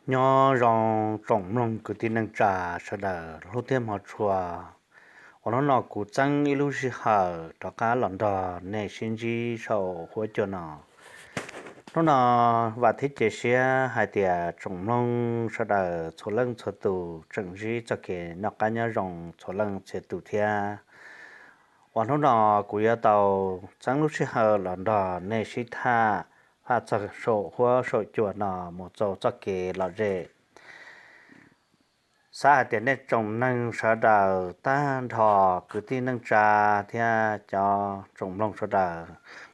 Nyob zoo tsoom mloog kwv tij neej tsa sawv daws hlub thiab hmov tshua. Uas hnub no kuv txeeb ib lub sij hawm rov qab los nrog nej sib ntsib saum huab cua no. Hnub no vam thiab cia siab hais tias tsoom mloog sawv daws txhua leej txhua tus tseem ntsib txoj kev noj qab nyob zoo txhua leej txhua tus thiab. Uas hnub no kuv yuav tau txeeb lub sij hawm los nrog nej sib tham, tham txog saum huab saum cua no mus txog txoj kev lom zem. Xav hais tias nej tsoom neeg sawv daws tag nrho kwv tij neej tsa thiab cov tsoom mloog sawv daws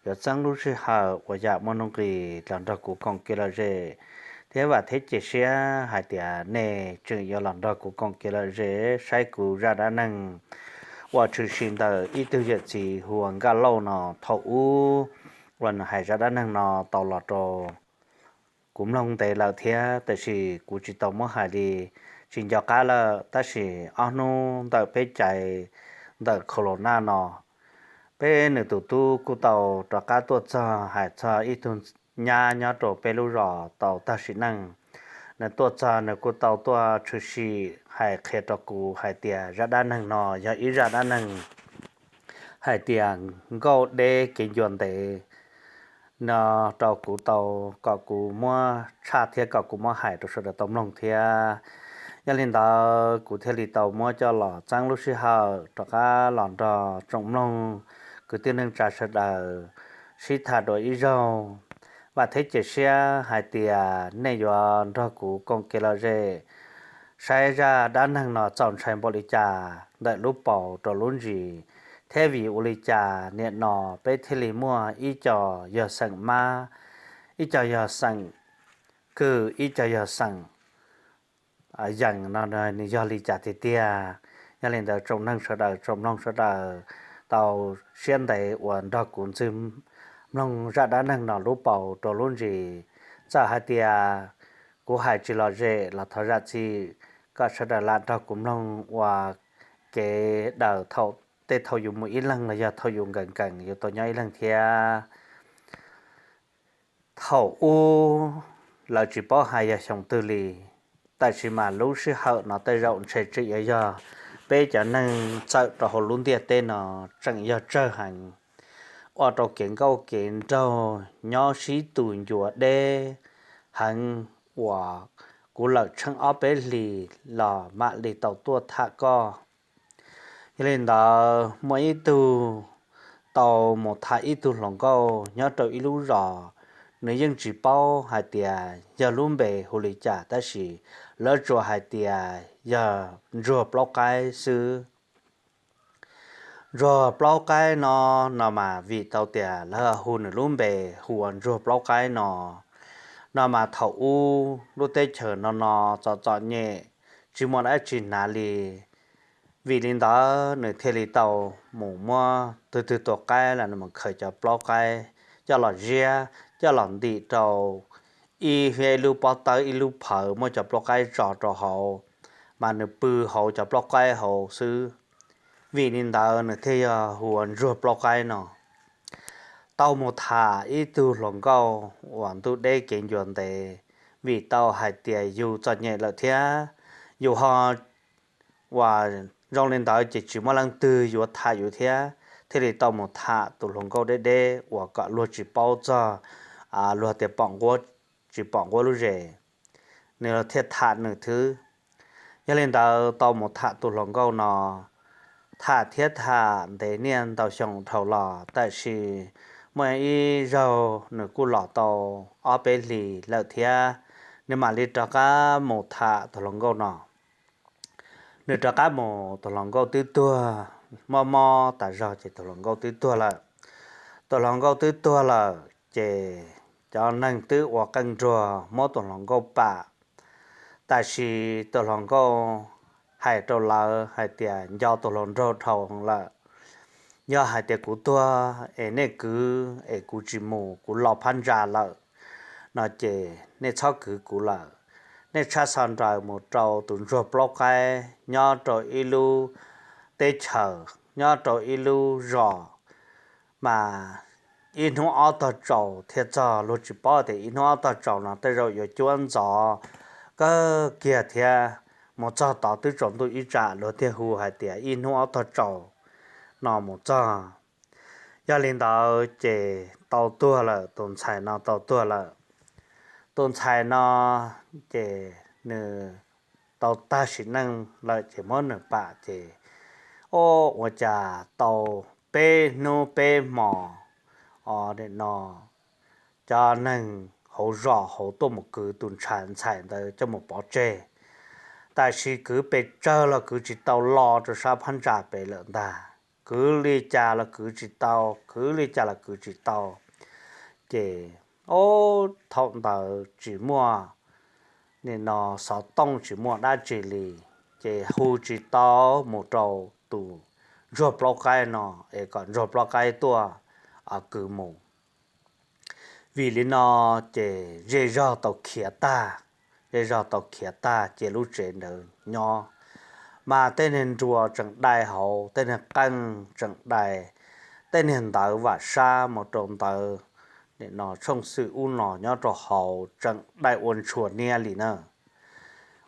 yuav txeeb lub sij hawm uas yam muaj nuj nqis los nrog kuv koom kev lom zem, thiab vam thiab cia siab hais tias nej tseem yuav los nrog kuv koom kev lom zem saib kuv zaj dab neeg uas tshwm sim ntawm ib tug yawm txiv hu ua Nkaj Lauj no. Thaum ub uas nws hais zaj dab neeg no tau los rau kuv mloog ntev lawm thiab, tab sis kuv tsis tau muab hais li, tsis nco qab lawm. Tab sis ob hnub ntawm peb caiv ntawm khaus laus naj no, peb nws tus tub kuj tau rov qab tuaj txog hais txog ib tug nyab nyob rau peb lub zos tau tag sim neej. Nws tuaj txog nws kuj tau tuaj tshwm sim hais qhia rau kuv hais tias zaj dab neeg no yog ib zaj dab neeg hais tias nkauj deb kev ncua ntev no rau kuv tau, kom kuv muab tshaj thiab kom kuv muab hais rau sawv daws tau mloog thiab. Yog li ntawd kuv thiaj li tau muab coj los txeeb lub sij hawm rov qab los nrog tsoom mloog kwv tij neej tsa sawv daws sib tham dua ib zaug. Vam thiab cia siab hais tias nej yuav nrog kuv koom kev lom zem saib zaj dab neeg no txaus ntshai npaum li cas ntawm lub paus rau lub ntsis, thiab vim ua li cas niaj no peb thiaj li muaj ib co yog xeem mab, ib co yog xeem kwm, ib co yog xeem yeem no nws yog li cas tiag tiag. Yog li ntawd tsoom neeg sawv daws, tsoom mloog sawv daws tau siab ntev uas nrog kuv ntxwg mloog zaj dab neeg no lub paus rau lub ntsis. Txawm hais tias kuv hais tsis lom zem los thov zam txim, kom sawv daws lam nrog kuv mloog ua kev daws thaum, tej thaum yus mus ib leeg los yog thaum yus nkees nkees yus tau nyob ib leeg thiab. Thaum ub lawv tsis paub hais yog xyoo twg li, tab sis mas lub sij hawm no tej zaum ntshe tseem yuav yog peb cov neeg txawm rau hauv lub ntiaj teb no tseem yog tsawg heev, ua rau kev nkauj kev nraug nyob sib tus ncua deb heev uas kuv lawm tsheej ob peb hlis los mam li tau tuaj tham koj. Yog li ntawd muaj ib tug tau mus tham ib tug hluas nkauj nyob rau ib lub zos, nws yeej tsis paub hais tias yog lub npe hu li cas tab sis lawv tsuas hais tias yog Ntsuag Plaub Qaib xwb. Ntsuag Plaub Qaib no, no mas vim tau tias lawv hu nws lub npe hu ua Ntsuag Plaub Qaib no, no mas thaum ub lub teb chaws no no txom txom nyem, tsis muaj dab tsi hnav li. Vim li ntawd nws thiaj li tau mus muab twg twg tua qaib los nws mus khaws cov plaub qaib coj los ziab, coj los ntim rau ib hiab ib lub pob tawb ib lub phawv muab cov plaub qaib tso rau hauv, mas nws pw hauv cov plaub qaib hauv xwb. Vim li ntawd nws thiaj yog hu ua Ntsuag Plaub Qaib no. Tau mus tham ib tug hluas nkauj uas ntuj deb kev ncua ntev, vim tau hais tias yus txom nyem lawm thiab, yus ho uas zoo li ntawd ces tsis muaj leej twg yuav tham yus thiab, thiaj li tau mus tham tus hluas nkauj deb deb uas kom luag tsis paub txog, luag tias pom nquab tsis pom nquab lub zes, nws thiaj tham nws xwb. Yog li ntawd tau mus tham tus hluas nkauj no, tham thiab tham ntev niaj ntau xyoo dhau los, tab sis muaj ib zaug nws kuj los tau ob peb hlis lawm thiab, nws mam li rov qab mus tham tus hluas nkauj no. Nws rov qab mus, tus hluas nkauj twb tuag, mob mob tas zog ces tus hluas nkauj twb tuag lawm. Tus hluas nkauj twb tuag lawm ces cov neeg twb ua qeej nruag muab tus hluas nkauj pam, tab sis tus hluas nkauj hais rau lawv hais tias nco tus hluas nraug dhau lawm. Yog hais tias kuv tuag es nej kwv es kuv tsis mus, kuv los phab ntsa lawm no ces nej txhob kwv kuv lawm. Nej tshaj xov nraws mus rau tus Ntsuag Plaub Qaib nyob rau ib lub teb chaws, nyob rau ib lub zos, mas ib hnub ob tog tsaus thiaj txog. Luag tsis paub tias ib hnub ob tog tsaus no tej zaum yuav cuab ntxov kawg kiag thiab. Mus txog tod twb tsaus ntuj ib tsam luag thiaj hu hais tias ib hnub ob tog tsaus no mus txog. Yog li ntawd ces tau tuag lawm, tus ntxhais no tau tuag lawm. Tus ntxhais no ces nws tau tag sim neej lawm ces muab nws pam ces, o, ua cas tau peb hnub peb hmo, o, no cov neeg hauv zos hauv tuaj mus kwv tus ntxhais ntawd coj mus pov tseg. Tab sis kwv pes tsawg los kwv tsis tau, los rau sab phab ntsa pem lawm ntag. Kwv li cas los kwv tsis tau, kwv li cas los kwv tsis tau. Ces, o, thaum ntawd tsis muaj nim no xov tooj, tsis muaj dab tsi li, ces hu tsis tau mus rau tus ntsuag plaub qaib no es kom ntsuag plaub qaib tuaj kwv mus. Vim li no ces zej zog tau khiav tag, zej zog tau khiav tag ces lub tsev ntawd nyob, mas tej niag nruas tseem dai hauv, tej niag qeej tseem dai, tej niag ntawv vam sab mus rau ntawv nim no tshooj xwm ub no nyob rau hauv tseem dai ua ntshua niab li na.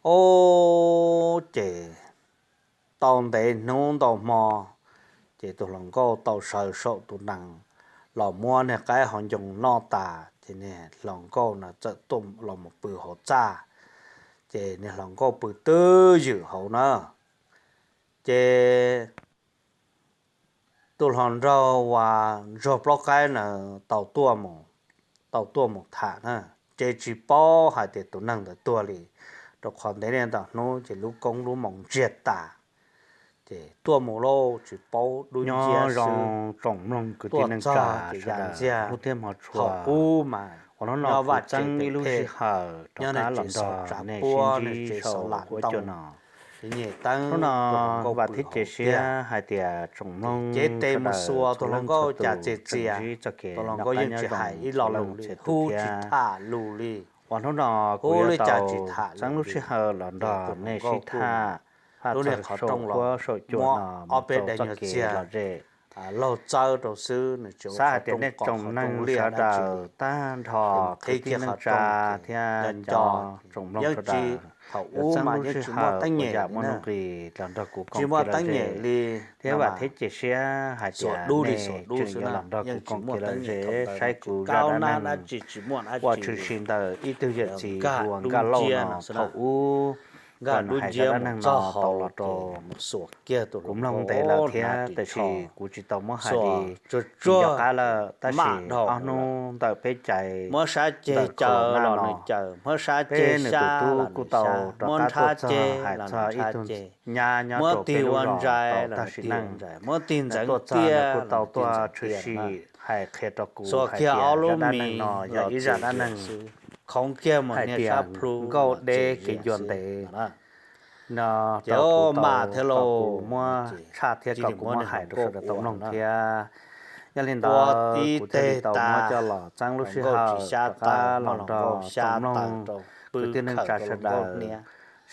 O, ces tau ntev hnub ntau hmo, ces tus hluas nkauj tau sawv saum tus nees los muab niag qaib hauv ncoo noj tas, ces niag hluas nkauj no txawm tuaj los mus pw hauv txaj, ces niag hluas nkauj pw twj ywm hauv na. Ces tus hluas nraug uas ntsuag plaub qaib na tau tuaj mus, tau tuaj mus tham na, ces tsis paub hais tias tus neeg ntawd tuag li, rau qhov ntev niaj ntau hnub ces lub koob lub moo ntsiag tas, ces tuaj mus lauj tsis paub dub nciab xwb. Tsoom mloog kwv tij neej tsa sawv daws, hnub thiab hmo tshua, ua hnub no kuv txeeb ib lub sij hawm rov qab los nrog nej sib ntsib saum huab cua no. Hnub no vam thiab cia siab hais tias tsoom mloog sawv daws txhua leej txhua tus tseem ntsib txoj kev noj qab nyob zoo txhua leej txhua tus thiab. Uas hnub no kuv yuav tau txeeb lub sij hawm los nrog nej sib tham phaj txog saum huab saum cua no mus rau txoj kev lom zem. Xav hais tias nej tsoom mloog sawv daws tag nrho kwv tij neej tsa thiab cov tsoom mloog sawv daws yuav txeeb lub sij hawm uas yam muaj nuj nqis los nrog kuv koom kev lom zem, thiab vam thiab cia siab hais tias nej tseem yuav los nrog kuv koom kev lom zem saib kuv zaj dab neeg uas tshwm sim ntawm ib tug yawm txiv hu ua Nkaj Lauj no thaum ub uas nws hais zaj dab neeg no tau los rau kuv mloog ntev lawm thiab, tab sis kuv tsis tau muab hais li tsis nco qab lawm. Tab sis ob hnub ntawm peb caiv ntawm khaus lom no, peb nws tus tub kuj tau rov qab tuaj txog hais txog ib tug nyab nyob rau peb lub zos tau tag sim neej. Tuaj txog nws kuj tau tuaj tshwm sim hais qhia rau kuv hais tias zaj dab neeg no yog ib zaj dab neeg hais tias nkauj deb kev ncua ntev no rau kuv tau, kuv muab tshaj thiab kom kuv muab hais rau sawv daws tau mloog thiab. Yog li ntawd kuv thiaj li tau muab coj los txeeb lub sij hawm rov qab los nrog tsoom mloog kwv tij neej tsa sawv daws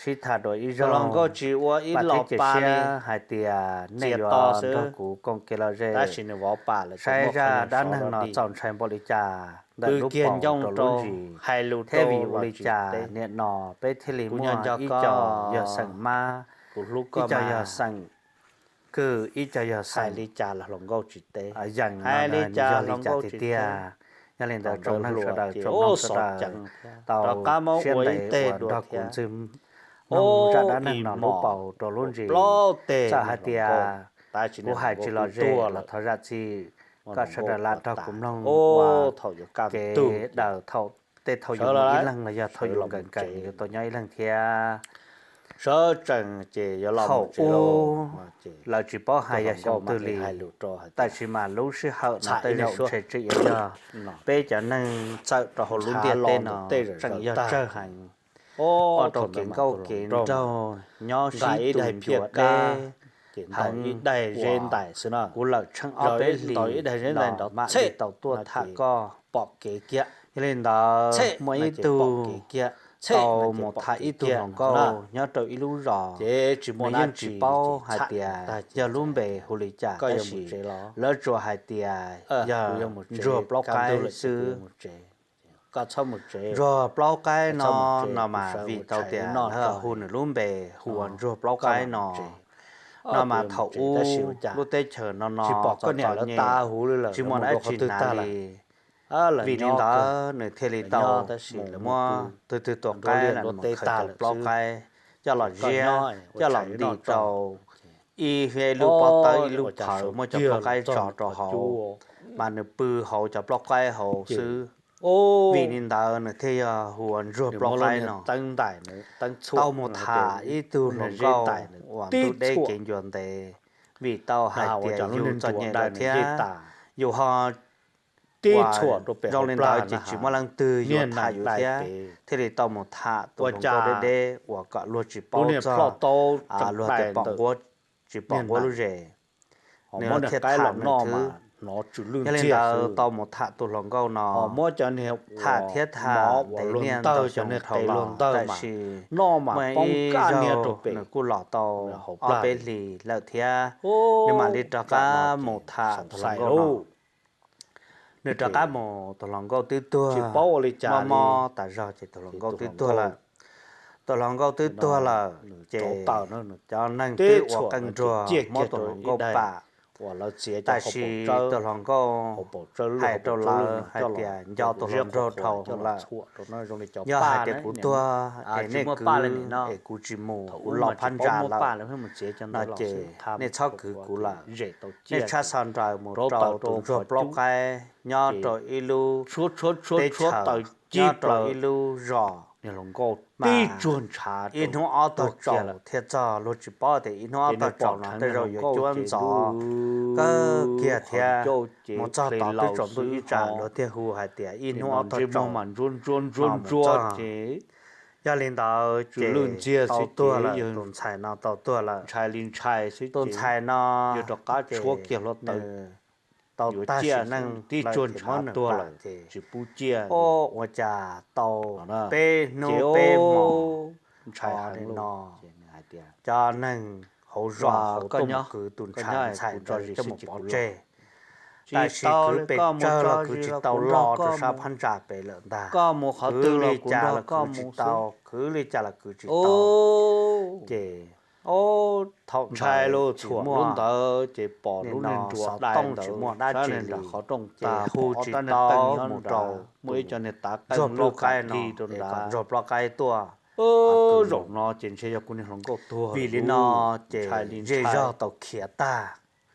sib tham dua ib zaug. Vam thiab cia siab hais tias nej yuav nrog kuv koom kev lom zem saib zaj dab neeg no txaus ntshai npaum li cas ntawm lub paus rau lub ntsis, thiab vim ua li cas niaj no peb thiaj li muaj ib co yog xeem mab, ib co yog xeem kwm, ib co yog xeem yees no, nws yog li cas tiag tiag. Yog li ntawd tsoom neeg sawv daws, tsoom mloog sawv daws tau siab ntev uas nrog kuv ntxwg mloog zaj dab neeg no lub paus rau lub ntsis. Txawm hais tias kuv hais tsis lom zem los thov zam txim, kom sawv daws lam nrog kuv mloog ua kev daws thaum tej thaum yus mus ib leeg los yog thaum yus nkawm nkees yus tau nyob ib leeg thiab. Thaum ub lawv tsis paub hais yog xyoo twg li, tab sis mas lub sij hawm no tej zaum ntshe tseem yuav yog peb cov neeg txawm rau hauv lub ntiaj teb no tseem yog tsawg heev, ua rau kev nkauj kev nraug nyob sib tu ncua deb heev. Kuv lawm tsheej ob peb hlis no mam li tau tuaj tham koj. Yog li ntawd muaj ib tug tau mus tham ib tug hluas nkauj nyob rau ib lub zos, nws yeej tsis paub hais tias yog lub npe hu li cas, tab sis lawv tsuas hais tias yog ntsuag plaub qaib xwb. Ntsuag Plaub Qaib no, no mas vim tau tias hu nws lub npe hu ua Ntsuag Plaub Qaib no, no mas thaum ub lub teb chaws no no txom txom nyem, tsis muaj dab tsi hnav li. Vim li ntawd nws thiaj li tau mus muab tug twg tua qaib los mus khaws cov plaub qaib coj los ziab, coj los ntim rau ib lub pob tawb ib lub phawv, muab cov plaub qaib tso rau hauv, mas nws pw hauv cov plaub qaib hauv xwb. Vim li ntawd nws thiaj yog hu ua Ntsuag Plaub Qaib no. Tau mus tham ib tug hluas nkauj uas ntuj deb kev ncua ntev, vim tau hais tias yus txom nyem lawm thiab, yus ho zoo li ntawd ces tsis muaj leej twg yuav tham yus thiab, thiaj li tau mus tham tus hluas nkauj deb deb uas kom luag tsis paub txog, luag tias pom nquab tsis pom nquab lub zes, nws thiaj tham nws xwb. Yog li ntawd tau mus tham tus hluas nkauj no, tham thiab tham ntev niaj ntau xyoo dhau los, tab sis muaj ib zaug nws kuj los tau ob peb hlis lawm thiab, nws mam li rov qab mus tham tus hluas nkauj no. Nws rov qab mus, tus hluas nkauj twb tuag, mob mob tas zog ces tus hluas nkauj twb tuag lawm. Tus hluas nkauj twb tuag lawm ces cov neeg twb ua qeej nruag muab tus hluas nkauj pam. Tab sis tus hluas nkauj hais rau lawv hais tias nco tus hluas nraug dhau lawm, yog hais tias kuv tuag es nej kwv es kuv tsis mus, kuv los phab ntsa lawm no ces nej txhob kwv kuv lawm. Nej txhob xa nraws mus rau tus Ntsuag Plaub Qaib nyob rau ib lub teb chaws, nyob rau ib lub zos, mas ib hnub ob tog tsaus thiaj txog, luag tsis paub tias ib hnub ob tog tsaus no tej zaum yuav cuab ntxov kawg kiag thiab. Mus txog tod twb tsaus ntuj ib tsam, luag thiaj hu hais tias ib hnub ob tog tsaus no mus txog. Yog li ntawd ces tau tuag lawm, tus ntxhais no tau tuag lawm. Tus ntxhais no ces nws tau tag sim neej lawm ces muab nws pam ces ua cas tau peb hnub peb hmo no cov neeg hauv zos hauv tuaj mus kwv tus ntxhais, ntxhais ntawd coj mus pov tseg. Tab sis kwv pes tsawg los kwv tsis tau, los rau sab phab ntsa pem lawm ntag. Kwv li cas los kwv tsis tau, kwv li cas los kwv tsis tau. Ces thaum ntshai lawm, txhuam lub ntawd ces pom lub niag nruas dai ntawd tsis muaj dab tsi li, ces hu tsis tau mus rau muaj ib co niag tav qeej lub qaib no es kom Ntsuag Plaub Qaib tuaj. Zaum no ces ntshe yog kuv niag hluas nkauj tuag. Vim li no ces zej zog tau khiav tag,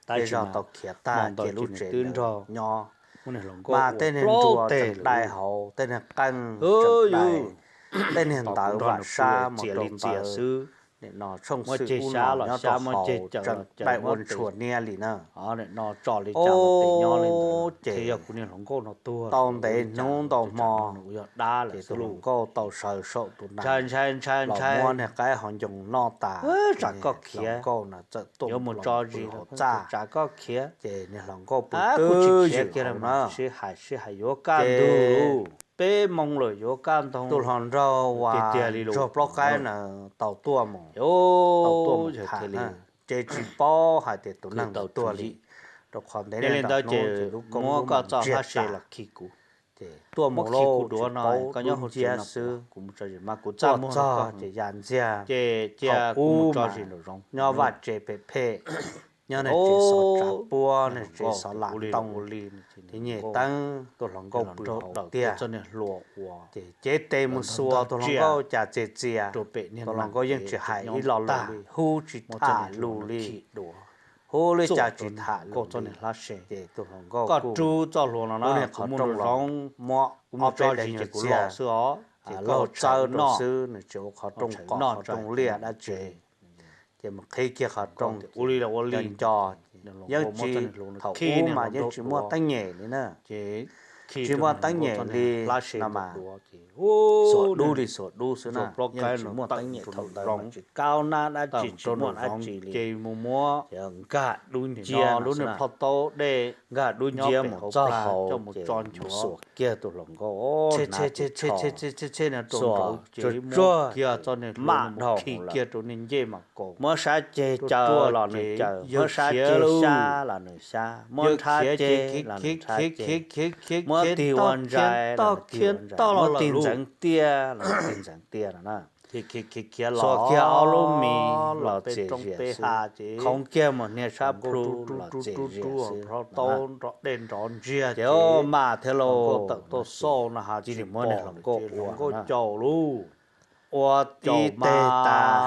zej zog tau khiav tag ces lub tsev nrog nyob mas tej niag nruas tseem dai hauv, tej niag qeej tseem dai, tej niag ntawv vam sab mus rau ntawd, nim no tshooj xwm ub no nyob rau hauv tseem dai ua ntshua niab li na. Ces tau ntev hnub ntau hmo ces tus hluas nkauj tau sawv saum tus ntag los muab niag qaib hauv ncoo noj tas, hluas nkauj no txawm tuaj mus tso zis hauv txaj, ces niag hluas nkauj pw twb tsis khiav kiag na. Ces peb moo lawm yuav kaj ntug, tus hluas nraug uas Ntsuag Plaub Qaib na tau tuaj mus, tau tuaj mus tham na, ces tsis paub hais tias tus neeg tuag li, rau qhov ntev li ntawd ces lub koob muab koj txoj hlab se los khi kuv, ces tuaj mus lauj, tsis paub dub nciab xwb. Tuaj txog ces ya ntxiag, ces ub mas nyob vaj tse phem phem, nyob niag tsev xov tsav puab, niag tsev xov lam ntoo, ces nyem teeb, tus hluas nkauj pw hauv tiag. Ces cev tes mus xuas tus hluas nkauj cas txias txias, tus hluas nkauj yeej tsis hais ib lo lus li, hu tsis tham lus li, hu li cas tsis tham lus li. Ces tus hluas nkauj kuj, lub niag qhov rooj los muab ob peb daim nyuag txiag laug txawb rau xwb, nws tsis ua qhov rooj qos qhov rooj liaj dab tsi. Ces mus qhib kiag qhov rooj, nco nco, yeej tsis, thaum ub mas yeej tsis muaj teeb nyem li na, tsis muaj teeb nyem li no mas xuas dub li xuas dub xwb na, yeej tsis muaj teeb nyem, thaum ntawd mas tsis kaub nab dab tsi, tsis muaj dab tsi li. Ces nkag dub nciab, lub niag plhaub taub dej nkag dub nciab mus txog hauv ces mus xuas kiag tus hluas nkauj, xuas tsuag tsuag, maj dhau lawm, muab sab ceg caw los nws caw, muab sab ceg xyab los nws xyab, muab nrhab ceg los nws nrhab ceg, Muab tig ua ntsais los tig ua ntsais, muab tig ntxeev tiaj los tig ntxeev tiaj no na. Xuas kiag ob lub mis los txias zias xwb, khoov kiag mus hnia sab plhu los txias zias xwb no na. Ces maj thiab lauj, cia li muab niag hluas nkauj ua na. Ua tib teg tas,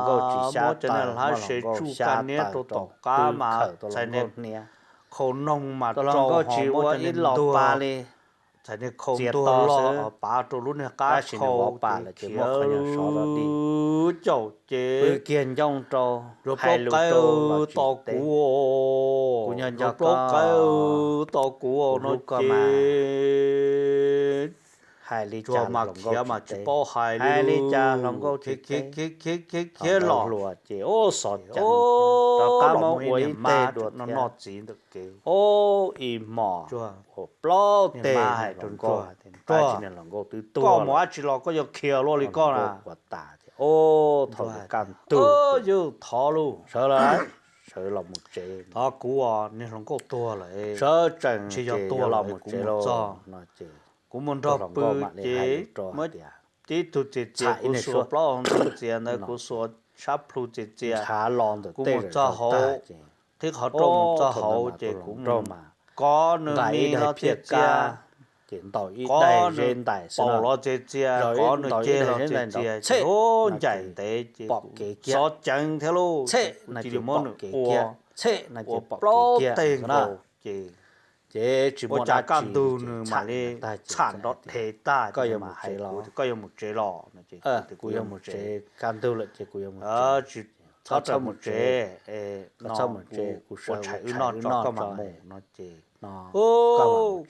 hluas nkauj tsis xyab taws, muab hluas nkauj xyab taws rau twb khawm tau hluas nkauj hnia. Tus hluas nkauj tsis ua ib lo pa li, txias to xwb, tab sis nws vov pam lawm ces muab qhov nyuag sov rau dim, pw kiag ncoo rau, hais lus rau los tsis teb. Kuv nyob nco koj, kuv hlub koj mas. Hais li cas hluas nkauj tsis teb, hais li cas hluas nkauj tsis teb. Thaum ntawd hluas ces ub xov ceev, rov qab muab ua ib teg dua thiab. Ub, ib hmos ua plaub teg, hluas nkauj, tab sis niag hluas nkauj twb tuag lawm. Koj mus dab tsi los koj yuav khiav luaj li koj na. Ub, thaum kaj ntug, thov lauj, sawv lawm, sawv los mus tsev. Thov kuv, niag hluas nkauj tuag lawm, sawv tsees ces yuav los mus tsev lauj no ces kuv mus nrog pw ces muab tib tug txias txias, kuv xuas plaub hau ntxeev txias ntawd, kuv xuas sab plhu txias txias, kuv mus txog hauv, qhib qhov rooj mus txog hauv ces kuv mus kov nws mis los txias txias, kov nws paum los txias txias, kov nws ceg los txias txias, ces ub, ncaim ntev ces kuv xov ceev thiab lauj, cia li muab nws ua, ua plaub teg nkaus ces ua cas kaj ntug nws mam li txham nrov dhev tag, koj yuav mus tsev los no ces kuv yuav mus tsev, kaj ntug lawm ces kuv yuav mus tsev. Tsis txhob mus tsev, koj txhob mus tsev, kuv ua tshais wb noj tso koj mam mus no ces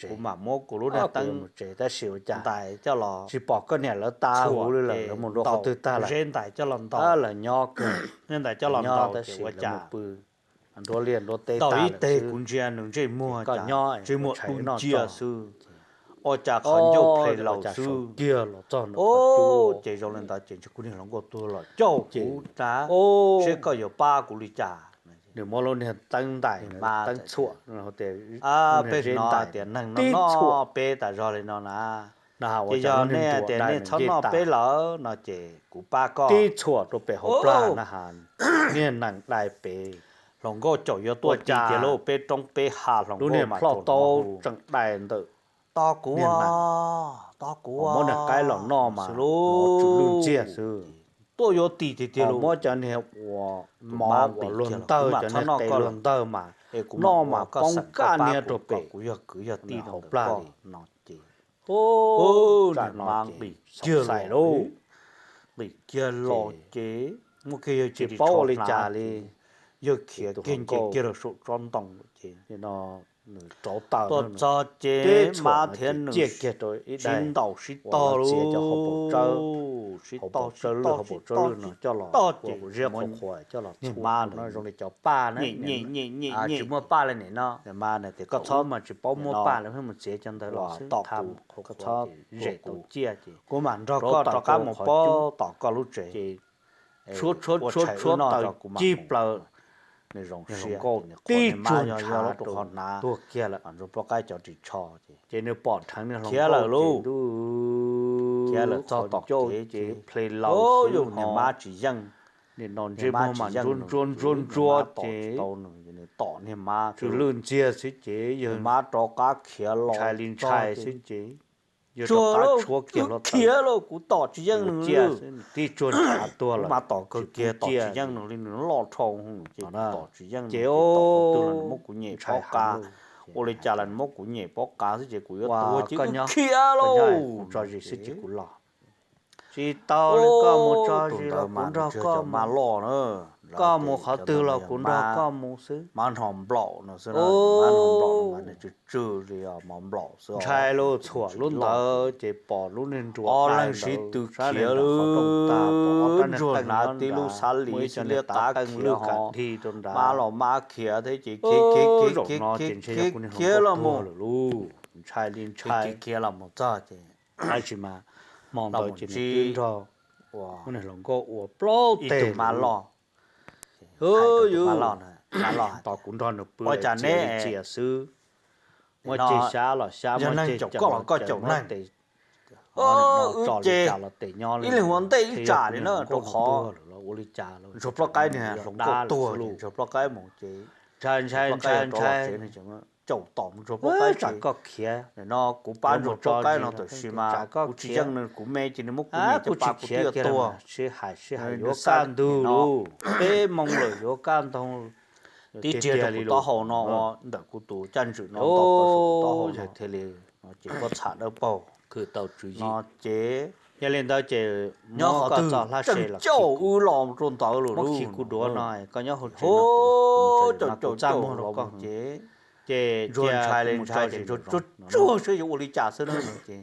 kuv mam muab kuv lub niag teeb mus tsev, tab sis ua cas ntais coj los, tsis pom koj niam lawv tas huv li lawm, lawv mus dua qhov twg tag lawm, zeb ntais coj los ntaus, lawv nyob kawg, zeb ntais coj los ntaus tab sis ua cas nruab liaj nruab teb tag lawm xwb. Kuv ntsia nws ntsej muag, ntsej muag dub nciab xwb, ua cas qhov ncauj ple laus xwb. Kiag los txog nws qhov cub ces zoo li ntawd ces ntshe kuv niag hluas nkauj tuag los cauj kuv rab, seb koj yuav pab kuv li cas. Nws muab lub niag teeb ntais, teeb txhuam, peb no tias neeg noj peb tas zog li no na, ces yog nej tias nej txhob noj peb lawm no ces kuv pab koj. Tib txhuam rau pem hauv plag na has, niag nees dai pem. Hluas nkauj caum yuav tuaj cas tiag lauj, peb roob peb hav hluas nkauj mas plhoj tau tseem dai ntawm. Tos kuv, tos kuv, muab niag qaib los noj mas tsw lwj ntxiag xwb. Tuaj yuav tim tiag tiag lauj, muab cov niag ua mov uas luag ntawg, cov niag qe luag ntawg mas noj mas poob kaj niag rau pem kuv yog kwv yog tij hauv plag li no ces, ua cas no ces nqis kiag los, nqis kiag los ces muab kiag yawg tsis paub ua li cas li, yawg khiav kiag nce kiag rau saum tsob ntoo ces tuaj txog ces mab thiab nws sib ntaus sib tog lauj, sib tog sib tog sib tog ces niag mab ntawd, tsis muaj paj li nim no, mas tias koj txhob mas tsis paub muab paj li pheej mus txiav cov ntawd los xwb, koj txhob zem tau ciaj ces kuv mam nrog koj rov qab mus pab tom koj lub tsev. Tshuab tshuab tshuab tshuab taws cig plaws, nws zoo siab, tib tsuag ntshav rau, tuag kiag lawm. Ces nws pom dheev niag hluas nkauj ces ntuj, khiav lawm txog tom kev ces ple laus xwb, niag mab tsis yeej, niag no ntsej muag mas ntsuab ntsuab ntsuab ntsuab ces tom niag mab tsw lwj ntxiag xwb ces yawg mab rov qab khiav los ntshai li ntshai xwb ces yawg rov qab tshuab kiag hluav taws, khiav los kuv tom tsis yeej nws li. Tib tsuag ntshav tuag lawm, mas tom kawg kiag tom tsis yeej nws li, nws loj dhau ces tom tsis yeej nws ces tom qhov twg los nws muab kuv nyem pob qa, ua li cas los nws muab kuv nyem pob qa xwb ces kuv yuav tuag ces kuv khiav lauj. Tsis tau li, koj mus tso zis los kuv nrog koj mus, koj mus qhov twg los kuv nrog koj mus xwb. Mab hno nplaum no xwb, mab hno nplaum no mas nws tsw tsw li mov nplaum xwb. Ntshai lauj, txhuam lub ntawd ces pom lub niag nruas ob leeg sib tw khiav lawm, qhov rooj tag pom ob rab niag qeej hnav tib lub xab lis xwb, liab qab qeej lwj qab dhig rau nrad. Mab los mab khiav thiab ces khiav khiav khiav khiav khiav los mus, ntshai li ntshai khiav los mus txog ces tab sis mas hmo ntawd ces nws twb nrog lub niag hluas nkauj ua plaub teg mab loj. Tos kuv nrog nws pw ua cas ne txias xwb. Muab ceg xyab los xyab, muab ceg caum los caum, muab tes tso li cas los tes nyob li. Ib leeg ua ntej ib tsam li na, rau qhov ntsuag plaub qaib niag hluas nkauj tuag, ntsuag plaub qaib mus ces ntshai ntshai ntshai ntshai, caum tom mus ntsuag plaub qaib, tsam koj khiav no kuv pab ntsuag plaub qaib no tam sim mas kuv tsis yeej nws, kuv me ces nws muab kuv niam cov pa kuv tij tuag. Sib hais sib hais yuav kaj ntug lauj, peb moo lawm yuav kaj ntug. Tib tiag li kuv taub hau no ua ntawm kuv tus caj ntswg no nto tau saum kuv taub hau no thiaj li, ces pob txha dawb paug khwv tau tswv yim no ces. Yog li ntawd ces nyob qhov twg tseem caum wb los rau ntawd lawm, muab khi kuv duav no, koj nyob hauv tsev no, caum caum caum los ces, ces ntsuag ntshai li ntshai ces ntsuag tsuag tsuag saib yuav ua li cas xwb na. Ces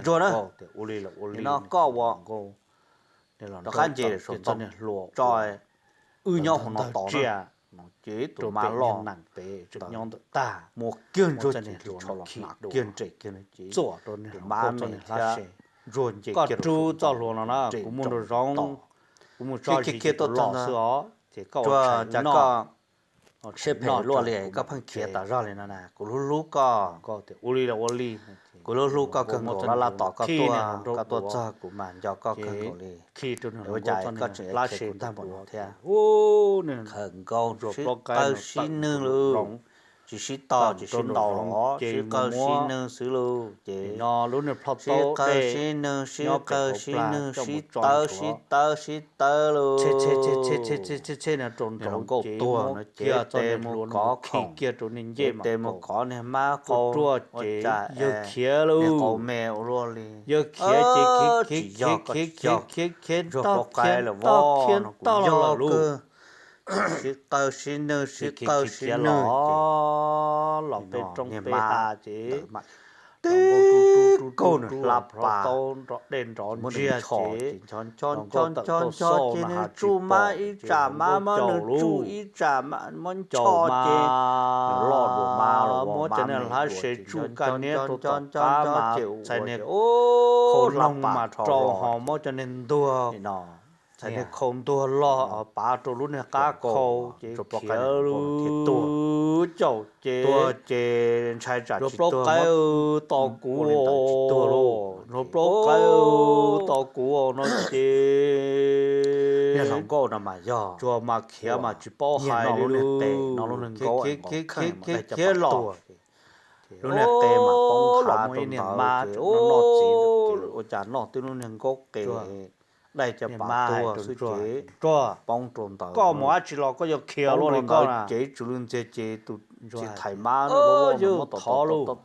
ntsuag na, ua li los ua li no, koj ua rov qab nce saum ntoo tso, wb nyob hauv no tos na. Ces tus mab loj muab kiag ntsuag ces ntsuag los khi kiag nres kiag ces tus mab me thiab ntsuag nce kiag rau saum ntoo, kuv mus nraum zoov, kuv mus tso zis tus loj xwb os, ces koj ua tshais noj, siab phem luaj li, koj pheej khiav tas zog li no na, kuv hlub hlub koj, kuv hlub hlub koj kawg nkaus, laj laj tos koj tuaj, koj tuaj txog kuv mas nco koj kawg nkaus li. Ua cas koj tseem khiav kuv tag npaum no thiab? Khawm nkaus sib qawg sib nwj lauj, tsis sib tog tsis sib ntaus los sib qawg sib nwj xwb lauj. Ces sib qawg sib nwj sib qawg sib nwj sib tawb sib tawb sib tawb lauj. Ces hluas nkauj tuag no ces tes mus kov khoom, ces tes mus kov niag mab qau, ua cas niag qau me ua luaj li. Yawg khiav ces khiav khiav khiav khiav khiav khiav ntog khiav ntog los lawm lauj. Sib qawg sib nwj sib qawg sib nwj ces los peb roob peb hav ces tib kaug nws hla pas, nrov dej nrov ntsiag ces ncho ncho ncho ncho ces nws tsuj mab ib tsam mab, muab nws tsuj ib tsam mab ncho ces nws loj dua mab los muab cov niag hlab se tsuj kaj niab rau tom qab mas txhais niag khau noog mas rau ho muab cov niag ntuag, txhais niag khau ntuag loj pav rau lub niag qab khau ces khiav lub caum ces ntshai tsam tsis tuag, plaub qaib tos kuv, ntsuag plaub qaib tos kuv no ces ntsuag mas khiav mas tsis paub hais li lub niag tes no, lub niag nkaub khiav khiav khiav los, lub niag qe mas poob los muaj ib niag mab noj txiv, ua cas noj twb lub niag nkaub qe, dai cov pas tuag xwb ces poob rau ntawd. Koj mus dab tsi los koj yuav khiav luaj li koj na? Ces tsw lwj ntxiag ces tus txiv thais mab yawg thov lauj, tom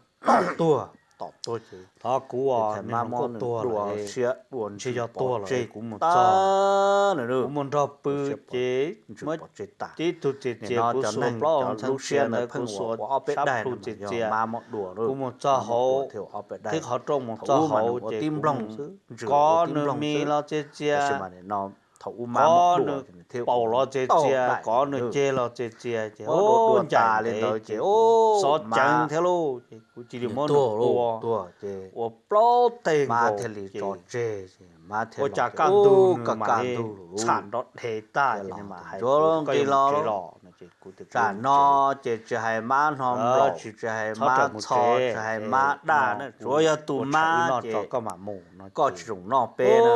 tuag, tom tuag ces thov kuv, niag hluas nkauj tuag lawm, ntshe yog tuag lawm, kuv mus txog, kuv mus nrog pw ces muab tib tug txias txias kuv xuas plaub hau ntxhee txias ntawd, kuv xuas sab plhu txias txias, kuv mus txog hauv, twb qhov rooj mus txog hauv ces kuv mus kov nws mis los txias txias, kov nws paum los txias txias, kov nws ceg los txias txias, ua cas li ntawd ces xov ceev thiab lauj, ces kuv cia li muab nws ua, ua plaub teg nkaus ces ua cas kaj ntug nws mam li txham nrov dhev tag ces nws mam hais tias koj yuav mus tsev los no ces kuv tias tsam no ces tsis hais mab hno nplaum, tsis hais mab txho, tsis hais mab daj, tsuav yog tus mab ces koj tsis txhob noj peb na.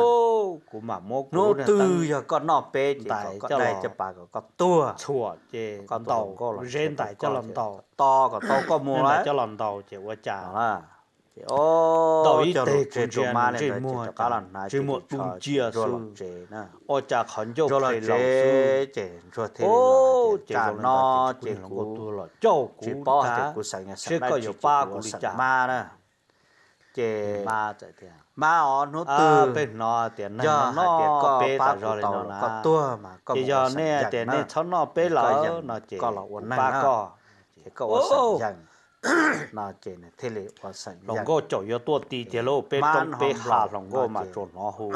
Kuv mam muab kuv hnub twg yog koj noj peb ces kom koj dai cov pas kom koj tuag, txhuam ces koj ntaus, zeb ntais coj los ntaus, to kom tau koj mus coj los ntaus ces ua cas ntaus ib teg kuv ntsia ntsej muag ntsej muag du ncia xwb, ua cas qhov ncauj phem laus xwb. Ces zoo li ntawd ces kuv niag hluas nkauj tuag los cauj kuv tas, seb koj yuav pab kuv li cas. Ces mab os, hnub twg peb hnov tias neeg no noj peb tas zog li no na, ces yog nej tias nej txhob noj peb lawm no ces kuv pab koj. Hluas nkauj caum yuav tuaj ti tiag lauj, peb roob peb hav hluas nkauj mas tsuas hnov hu,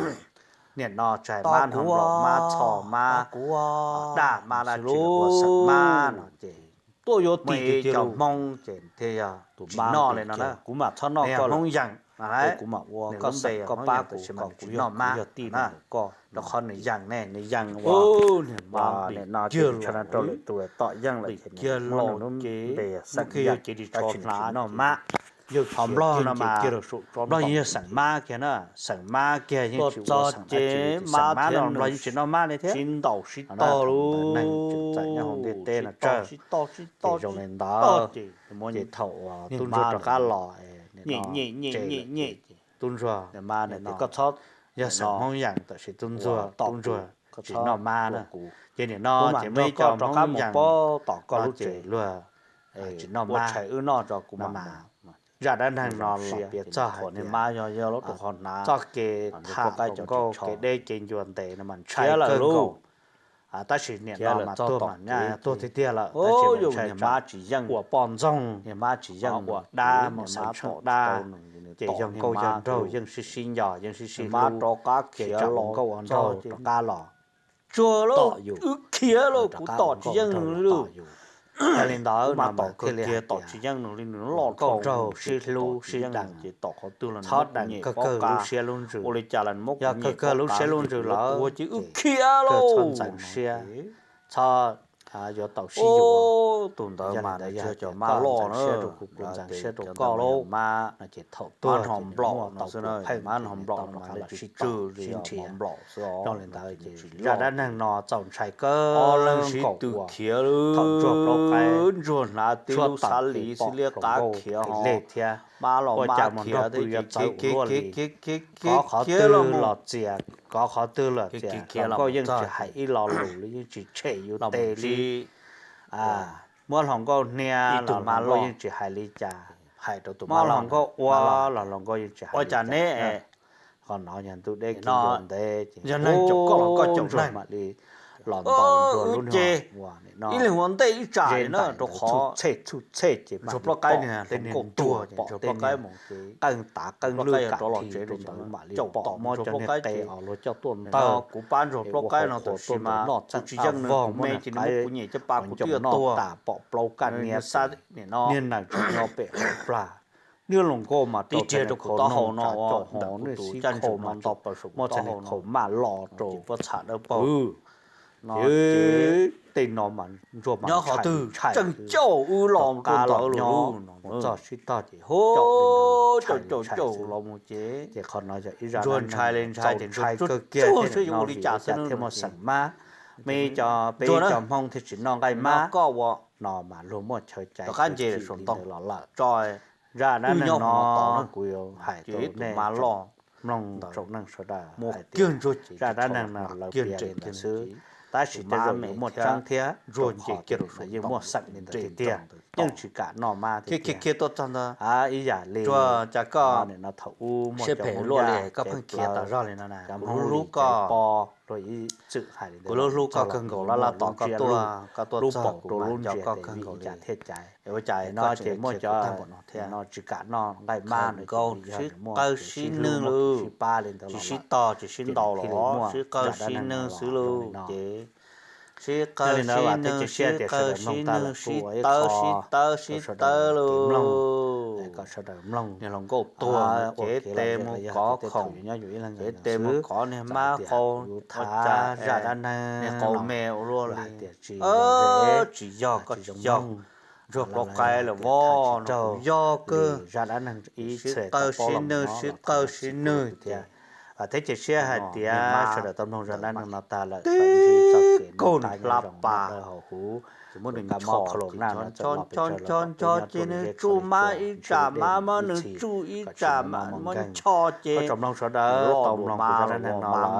niam no tsis hais mab hno nplaum, mab txho, mab daj, mab dab tsi los ua xeem mab no ces tuaj yuav ti tiag tiag lauj. Hmoob ces thiaj yog tus mab no li no na, kuv mam txhob noj koj, Hmoob yeem. kuv mam ua koj xeem koj pab kuv kom kuv noj mab na. Rau qhov nws yeej ne, nws yeej ua, niam no ces rau lwm tus tom yeej lawm ces nws muab nws lub npe xeem yeej, tab sis nws tsis noj mab. Ho Nplog no mas, Nplog yeej yog xeem mab kiag na, xeem mab kiag yeej tsis ua xeem dab tsi, xeem mab no Nplog yeej tsis noj mab li thiab. Neeg tseem txawm nyob hauv ntiaj teb no tsawg. Ces zoo li ntawd, ces thaum uas tub ntsuag rov qab los, tub ntsuag, yog xeem Hmoob yeej tab sis tub ntsuag, tub ntsuag tsis noj mab na. Ces nim no ces muaj ib co Hmoob yeej no ces luag tsis noj mab no mas, zaj dab neeg no los piav txog hais tias txoj kev tham hluas nkauj kev deb kev ncua ntev no mas ntshai kawg nkaus. Tab sis niam no mas tuag mas tuag tiag tiag lawm, tab sis ntshai tsam ua poj ntxoog, ua dab, mus xav tsheej dab, ces yog nkauj yog nraug yeej sib sib nco yeej sib sib hlub, ces tsam ua nkauj ua nraug rov qab los tom yus, rov qab ua nkauj ua nraug los tom yus. Yog li ntawd no mas thiaj li hais tias nkauj nraug sib hlub sib deev, txhob deev kawg kawg lub siab lub ntsws. Yog kawg kawg lub siab lub ntsws lawm ces kawg txhob ntxeev siab, txhob yuav tau sib yuav. Tus ntawd mas yog cov mab loj siab rau kuv, kuv ntxeev siab rau koj lauj. No ces thaum tuag ces nws muaj tau tus pheej ces nws tau rov qab los sib tsw sib nrhiav. Zoo li ntawd ces zaj dab neeg no txaus ntshai kawg nkaus uas thaum ntsuag plaub qaib tshuab tawm pom hluas nkauj lig thiab, ua cas mus nrog pw yuav txawv ua luaj li. Kov qhov twg los txias, kov qhov twg los txias, hluas nkauj yeej tsis hais ib lo lus li, yeej tsis tshem yus tes li. Muab hluas nkauj hnia los hluas nkauj yeej tsis hais li cas, hais rau tus muab hluas nkauj ua los hluas nkauj yeej tsis hais li cas. Qhov no yog ntuj deb kev ncua ntev ces yog neeg caum koj los koj caum neeg mam li los ntaus ntsuag lub niag ua nim no ze ntais txhub txhej txhub txhej ces mam li pom tej niag ntuag ces ntsuag tej niag qeej tav qeej lwj kam thi rau ntawd mam li pom muab cov niag qe os luag coj tuaj ntawg, kuv pab ntsuag plaub qaib no tab sis mas kuv tsis yeej nws, kuv me ces nws muab kuv nyem caj pas kuv twb yuav tuag. Tas pom plaub kaj niab, niag nees tsis nyob pem hauv plag, niag hluas nkauj mas rau tib riag rau kuv taub hau no, coj hov nws sib khau mas muab txhais niag khau maj los rau pob txha dawb paug no ces tej no mas ntsuag mas nyob qhov twg tseem caum wb los rau ntawd los mus txog sib tog ces hu caum caum los mus ces, ces qhov no yog ib zaj ntsuag ntshai li ntshai ces ntshai kawg kiag thiab no li cas thiaj muaj xeem mab, me cov peb cov Hmoob thiaj tsis noj nqaij mab no mas luag muaj chaw cai rov qab nce saum ntoo los lawm. Zaj dab neeg no kuv yuav hais rau nej mloog tsoom neeg sawv daws hais tias zaj dab neeg no lawv piav li ntawd xwb, tab sis tej zaum yuav muaj tseeb thiab ntsuag nce kiag los yeej muaj xeem li ntawd tiag tiag, yeej tsis kam noj mab tiag tiag. Ib yam li cas koj nim no thaum ub muaj cov Hmoob Yaj kev plawv, cov Hmoob Lis kev pob, luag ib txwm hais li ntawd, kuv lub hlub koj kawg nkaus, laj laj tos koj tuaj, lub paum rau lub ntsiag tes vim li cas thiaj caiv. Ua cas no ces muaj cov no tsis kam noj nqaij mab no ces yog nws muaj sib hlub muaj kev sib pab li ntawd los lawm, ces nws thiaj li muaj zaj dab neeg no los zoo li no. Sib qawg sib nwj, sib qawg sib nwj, sib tawb sib tawb sib tawb lauj. Niag hluas nkauj tuag, cev tes mus kov khoom, cev tes mus kov niag mab qau, ua cas zaj dab neeg niag qau me ua luaj li. Tsis yog, koj tsis yog, ntsuag plaub qaib lawm vos no, kuv yog kawg. Sib qawg sib nwj, sib qawg sib nwj ces thiab ces siab hais tias sawv daws tau mloog zaj dab neeg no tag lawm, tib kaug nws hla pas, ces muab nws ncho, ncho ncho ncho ces nws tsuj mab ib tsam mab, muab nws tsuj ib tsam mab, muab ncho ces tau mloog zaj dab neeg no lawm,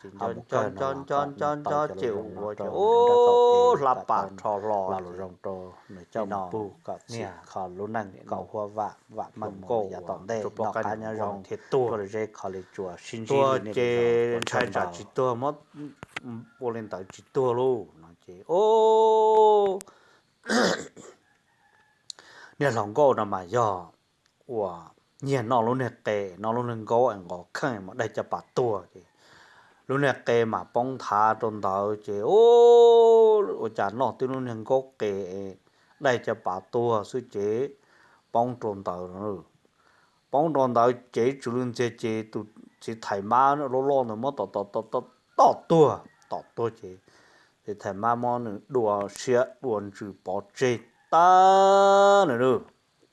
ces ncho ncho ncho ncho ces ua ces hla pas rho hlo los zoo rau nws coj mus pug kom niag kho lub neej kaum huab vam vam meej nkauj yav tom ntej noj qab nyob zoo thiab tuag, tuag zeb kho li tsuas sib ntsib li nej ces ntshai tsam tsis tuag, muab ua li ntawd tsis tuag lauj no ces niag hluas nkauj no mas yog uas nyiag noj lub niag qe, noj lub niag nkaub es nqos kheej mas daig caj pas tuag ces lub niag qe mas poob nthav rau ntawd ces ua cas noj tib lub niag nkaub qe daig caj pas tuag xwb ces poob rau ntawd no. poob rau ntawd ces tsw lwj ntxiag ces tus txiv thais mab loj loj ntawd muab tom tom tom tom tom tuag, tom tuag ces txiv thais mab muab nws dua siab dua ntsws pov tseg tag na,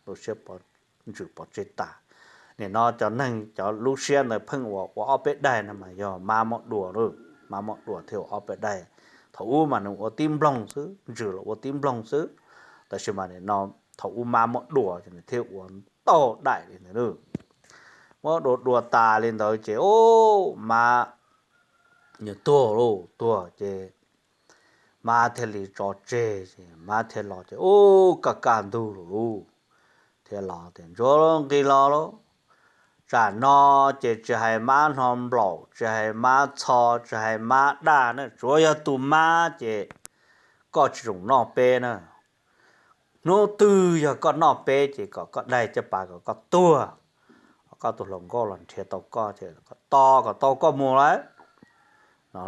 dua siab ntsws pov tseg tas. Nim no cov neeg cov lub siab ntawd pheej ua ua ob peb daig no mas yog mab muab dua, mab muab dua thiaj ua ob peb daig. Thaum ub mas nws ua tib nploog xwb, ntsws los ua tib nploog xwb, tab sis mas nim no thaum ub mab muab dua ces nws thiaj ua ntau daim li ntawd. Muab dua dua tas li ntawd ces mab nws tuag lauj, tuag ces mab thiaj li tso tseg ces mab thiaj los ces ub kaj kaj ntug lawm lauj, thiaj los tias Ntsuag, nqis los lauj. Tsam no ces tsis hais mab hno nplaum, tsis hais mab txho, tsis hais mab daj na, tsuav yog tus mab ces koj tsis txhob noj peb na. Hnub twg yog koj noj peb ces kom koj daig caj pas kom koj tuag, koj tus hluas nkauj los nrhiav tau koj ces tos kom tau koj mus lawm no.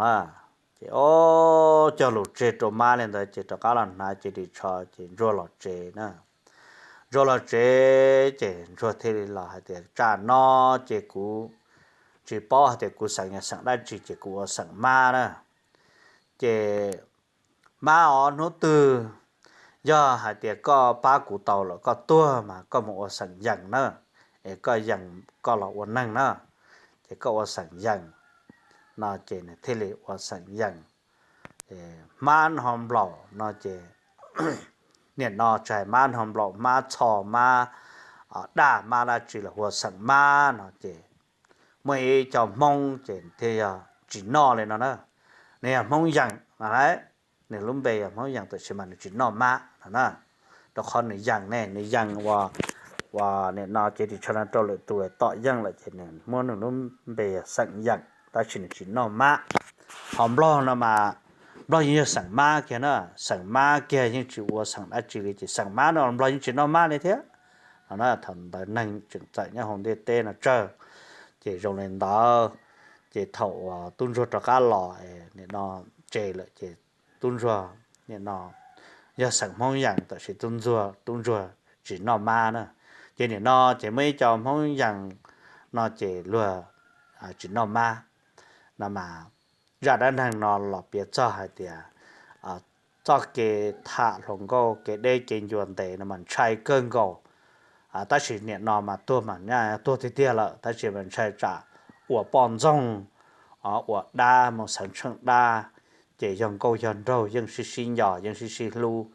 Ces o, cog lus tseg rau mab li ntawd ces rov qab los hnav cev ris tsho ces Ntsuag los tsev na. Ntsuag los tsev ces Ntsuag thiaj li los hais tias tsam no ces kuv tsis paub hais tias kuv xeem yog xeem dab tsi ces kuv ua xeem mab na. Ces mab os, hnub twg yog hais tias koj pab kuv tau lawm koj tuag mas koj mus ua xeem yees na, es koj yees koj los ua neeg na, ces koj ua xeem yees no ces nws thiaj li ua xeem yees. Mab hno nplaum no ces nim no tsis hais mab hno nplaum, mab txho, mab daj, mab dab tsi los hu ua xeem mab no ces muaj ib co Hmoob ces thiaj yog tsis noj li no na. Nws yog Hmoob yees no, nws lub npe yog Hmoob yees tab sis mas nws tsis noj mab no na, rau qhov nws yees ne, nws yees ua nim no cev ris tsho no rau lwm tus tom yeej lawm ces nws muab nws lub npe yog xeem yees tab sis nws tsis noj mab. Ho nplog no mas nplog yeej yog xeem mab kiag na, xeem mab kiag yeej tsis ua xeem dab tsi li ces xeem mab no nplog yeej tsis noj mab li thiab no na. Thaum ntawd neeg tseem txawm nyob hauv ntiaj teb no tsawg. Ces zoo li ntawd ces thaum uas tub ntsuag rov qab los nim no tsev lawm ces tub ntsuag nim no yog xeem Hmoob yees tab sis tub ntsuag, tub ntsuag tsis noj mab na. Ces nim no ces muaj ib co Hmoob yees no ces luag tsis noj mab no mas zaj dab neeg no los piav txog hais tias txoj kev tham hluas nkauj kev deb kev ncua ntev no mas ntshai kawg nkaus. Tab sis nim no mas tuag mas tuag tiag tiag lawm tab sis mas ntshai tsam ua poj ntxoog, ua dab mus xeev tsheej dab, ces yog nkauj yog nraug yeej sib sib nco yeej sib sib hlub,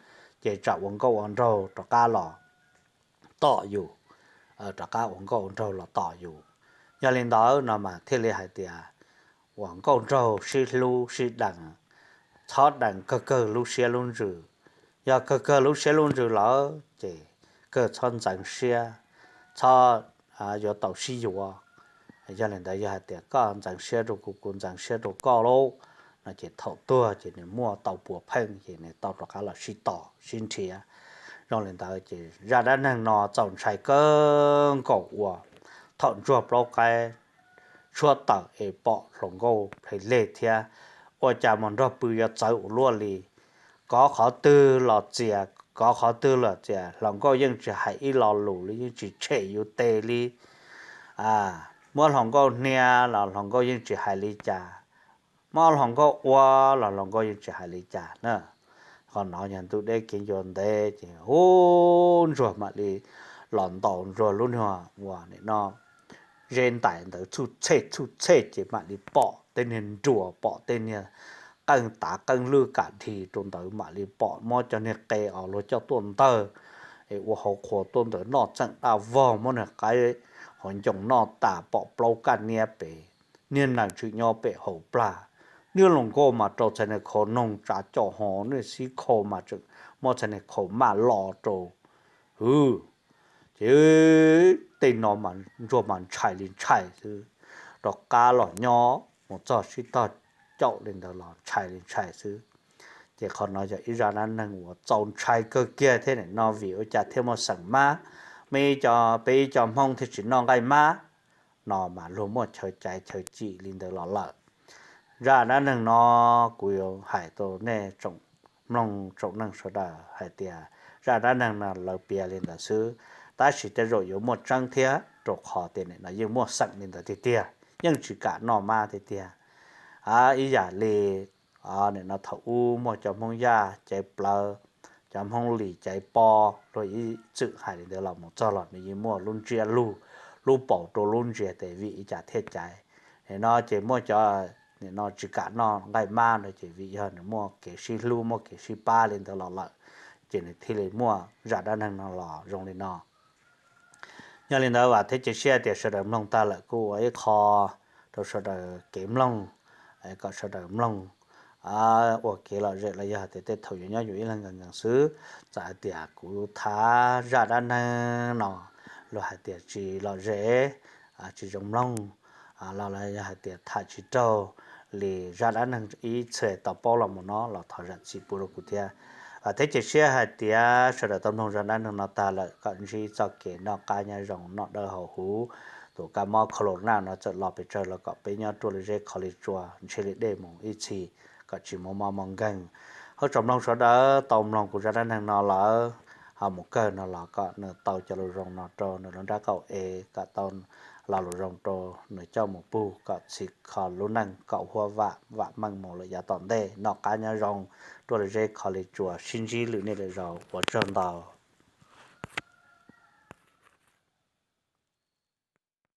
ces tsam ua nkauj ua nraug rov qab los tom yus, rov qab ua nkauj ua nraug los tom yus. Yog li ntawd no mas thiaj li hais tias ua nkauj nraug sib hlub sib deev, txhob deev kawg kawg lub siab lub ntsws. Yog kawg kawg lub siab lub ntsws lawm ces kawg txhob ntxeev siab, txhob yuav tau sib yuav. Yog li ntawd yog hais tias koj ntxeev siab rau kuv, kuv ntxeev siab rau koj lauj, no ces thaum tuag ces nws muaj tau puas pheej ces nws tau rov qab los sib tos sib nrhiav. Zoo li ntawd ces zaj dab neeg no txaus ntshai kawg nkaus uas thaum ntsuag plaub qaib tshuab tawm es pom hluas nkauj ple leg thiab, ua cas mus nrog pw yuav txawv ua luaj li. Kov qhov twg los txias, kov qhov twg los txias, hluas nkauj yeej tsis hais ib lo lus li, yeej tsis tshem yus tes li. Muab hluas nkauj hnia los hluas nkauj yeej tsis hais li cas, muab hluas nkauj ua los hluas nkauj yeej tsis hais li cas na. Qhov no yog ntuj deb kev ncua ntev ces hu, ntsuag mam li los ntaus ntsuag lub nyuag uas nim no zeb ntais ntawd txhub txhej txhub txhej ces mam li pom tej niag nruas, pom tej niag qeej tav qeej lwj kam dhis rau ntawd, mam li pom muab cov niag qe os luag coj tuaj ntawg es ua hauv qhua tuaj ntawd noj txeem daj vog, muab niag qaib hauv ncoo noj tas, pom plaub kaj niab pem, niag nees tshwm nyob pem hauv plag. Niag hluas nkauj mas rau txhais niag khau noog tsav coj ho niag xib khau mas tseem muab txhais niag khau maj lo rau. Hwv, ces tej no mas ntsuag mas ntshai li ntshai xwb, rov qab los nyob mus txog sib tog caum li ntawd los ntshai li ntshai xwb. Ces qhov no yog ib zaj dab neeg uas txaus ntshai kawg kiag thiab nim no vim ua cas thiaj muaj xeem mab, muaj ib co, peb ib co Hmoob thiaj tsis noj nqaij mab no mas luag muaj chaw caiv chaw cim li ntawd los lawm. Zaj dab neeg no kuv yuav hais rau nej tsoom mloog tsoom neeg sawv daws hais tias zaj dab neeg no lawv piav li ntawd xwb, tab sis tej zaum yuav muaj tseeb thiab. rau qhov tias nim no yeej muaj xeem li ntawd tiag tiag, yeej tsis kam noj mab tiag tiag. Ib yam li nim no thaum ub muaj cov Hmoob Yaj caiv plawv, cov Hmoob Lis caiv pob, luag ib txwm hais li ntawd los mus txog los nws yeej muaj lub ntsiab lus, lub paus rau lub ntsiab tias vim li cas thiaj caiv. Nim no ces muaj cov nim no tsis kam noj nqaij mab no ces vim yog nws muaj kev sib hlub muaj kev sib pab li ntawd los lawm, ces nws thiaj li muaj zaj dab neeg no los zoo li no. Yog li ntawd vam thiab cia siab tias sawv daws mloog tag lawm kuj ua ib qho rau sawv daws kev mloog, kom sawv daws mloog ua kev lom zem los yog tias tej thaum yuav nyob yus ib leeg nkees nkees xwb. Txawm hais tias kuv tham zaj dab neeg no luag hais tias tsis lom zem, tsis zoo mloog los los yog hais tias tham tsis raug li zaj dab neeg ib txhia tau paub los mus no los thov zam txim pub rau kuv thiab. Vam thiab cia siab hais tias sawv daws tau mloog zaj dab neeg no tag lawm kom ntsib txoj kev noj qab nyob zoo noj dawb haus huv. Tus kab mob corona no txawm los pes tsawg los kom peb nyob ruaj li zeb kho li tsua ntshe li dej mus ib txhis kom tsis muaj mob muaj nkeeg. Hab tsoom mloog sawv daws tau mloog kuv zaj dab neeg no lawm, ho mus kawg no los kom nws tau cov lus zoo no rau nws lub nrab qaum es kom tau lo lus zoo rau nws coj mus pug kom txhim kho lub neej kom huab vam vam meej mus lawm yav tom ntej. Noj qab nyob zoo, ruaj li zeb kho li tsua, sib ntsib lwm niaj lwm zaus, ua tsaug ntau.